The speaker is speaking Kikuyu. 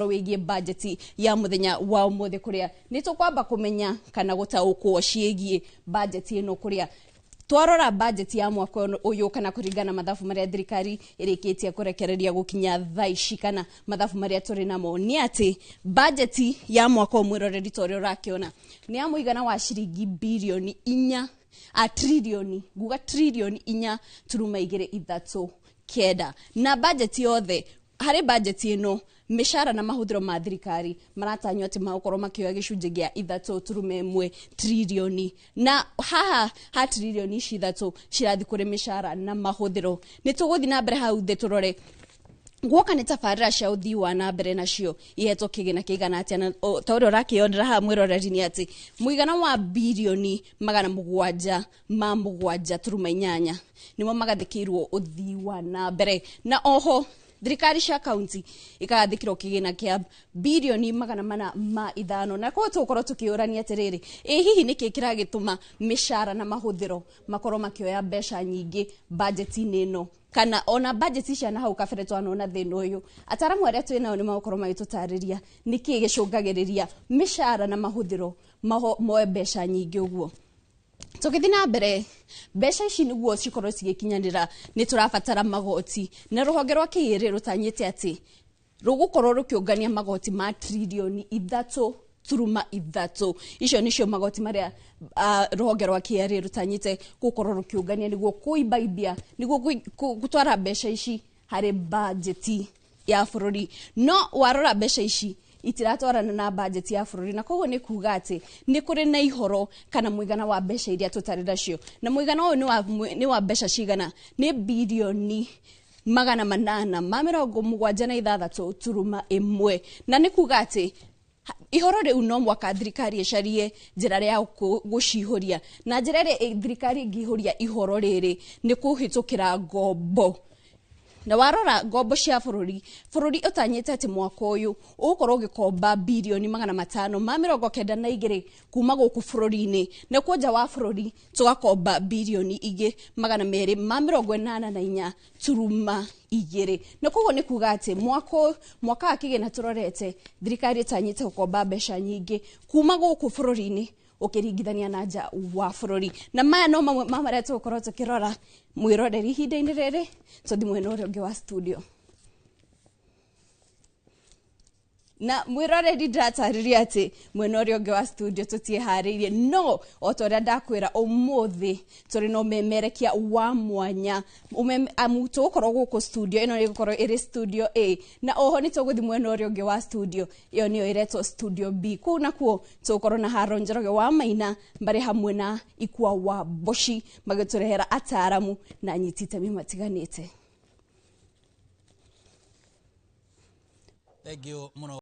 Wĩgiĩ bajeti ya mũthenya wa ũmũthĩ, kũrĩa nĩ tũkwamba kũmenya kana gũtaũkwo ciĩgiĩ bajeti ĩno, kũrĩa twarora bajeti ya mwaka ũyũ kana kũringana na mathabu marĩa thirikari ĩrĩkĩtie kũrekereria gũkinya thaa ici, kana mathabu marĩa tũrĩ namo, nĩ atĩ bajeti ya mwaka ũyũ, mwĩroreri, ta ũrĩa ũrakĩona, nĩ ya mũigana wa ciringi birioni inya a tririoni, nguga tririoni 4.239. Na bajeti yothe, harĩ bajeti ĩno, mĩcara na mahũthĩro ma thirikari maratanywo atĩ magũkorwo makĩoya gĩcunjĩ gĩa 3.1 tririoni. Na haha ha tririoni ici 3 cirathiĩ kũrĩ mĩcara na mahũthĩro. Nĩ tũgũthiĩ na mbere hau thĩ tũrore guoka nĩ tabarĩra cia ũthii wa na mbere nacio ihetwo kĩgĩna kĩigana atĩa. Na ta ũrĩa ũrakĩonera haha, mwĩroreri, nĩ atĩ mũigana wa birioni 707.8 nĩmo magathĩkĩirwo ũthii wa na mbere. Na oho thirikari cia kaunti ikagathĩkĩrwo kĩgĩna kĩa birioni 405. Na koguo tũgũkorwo tũkĩũrania atĩrĩrĩ, ĩ hihi nĩkĩ kĩragĩtũma mĩcara na mahũthĩro makorwo makĩoya mbeca nyingĩ bajeti-inĩ ĩno, kana ona bajeti cia na hau kabere twanona thĩna ũyũ? Ataramu arĩa twĩ nao nĩ magũkorwo magĩtũtarĩria nĩkĩ gĩcũngagĩrĩria mĩcara na mahũthĩro moe mbeca nyingĩ ũguo. Tũgĩthiĩ na mbere, mbeca ici nĩguo cikorwo cigĩkinyanĩra nĩ tũrabatara magoti, na rũhonge rwa KRA rũtanyĩte atĩ rũgũkorwo rũkĩũngania magoti ma tririoni 3.3. Icio nĩcio magoti marĩa rũhonge rwa KRA rũtanyĩte gũkorwo rũkĩũngania nĩguo kũimbaibia, nĩguo gũtwara mbeca ici harĩ bajeti ya bũrũri. No warora, mbeca ici itiratwarana na bajeti ya bũrũri, na koguo nĩ kuga atĩ nĩ kũrĩ na ihoro kana mũigana wa mbeca iria tũtarĩ nacio. Na mũigana ũyũ nĩ wa mbeca cigana? Nĩ birioni 876.1. Na nĩ kuga atĩ ihoro rĩu no mwaka thirikari ĩcarie njĩra ya gũcihũria. Na njĩra ĩrĩa thirikari ĩngĩihũria ihoro rĩrĩ nĩ kũhĩtũkĩra ngombo. Na warora ngombo cia bũrũri, bũrũri ũtanyĩte atĩ mwaka ũyũ ũgũkorwo ũgĩkomba birioni 592 kuma gũkũ bũrũri-inĩ, na kuo nja wa bũrũri tũgakomba birioni ingĩ 284.2. Na koguo nĩ kuga atĩ mwaka wa kĩgĩna tũrorete, thirikari ĩtanyĩte gũkomba mbeca nyingĩ kuma gũkũ bũrũri-inĩ ũkĩringithania na nja wa bũrũri. Na maya no mamwe ma marĩa tũgũkorwo tũkĩrora, mwĩroreri. Ihinda-inĩ rĩrĩ tũthi mwena ũrĩa ũngĩ wa studio. Na mwĩroreri, ndĩratarĩria atĩ mwena ũrĩa ũngĩ wa studio tũtiĩharĩirie, no o ta ũrĩa ndakwĩra, ũmũthĩ tũrĩ na ũmemerekia wa mwanya. Amu tũgũkorwo gũkũ studio ĩno ĩgũkorwo ĩrĩ studio A, na oho nĩ tũgũthiĩ mwena ũrĩa ũngĩ wa studio, ĩyo nĩyo ĩretwo studio B. Kũu nakuo tũgũkorwo na Haro Njoroge wa Maina marĩ hamwe na Ikua wa Boshi magĩtũrehera ataaramu na anyiti itemi matiganĩte. Thank you mũno.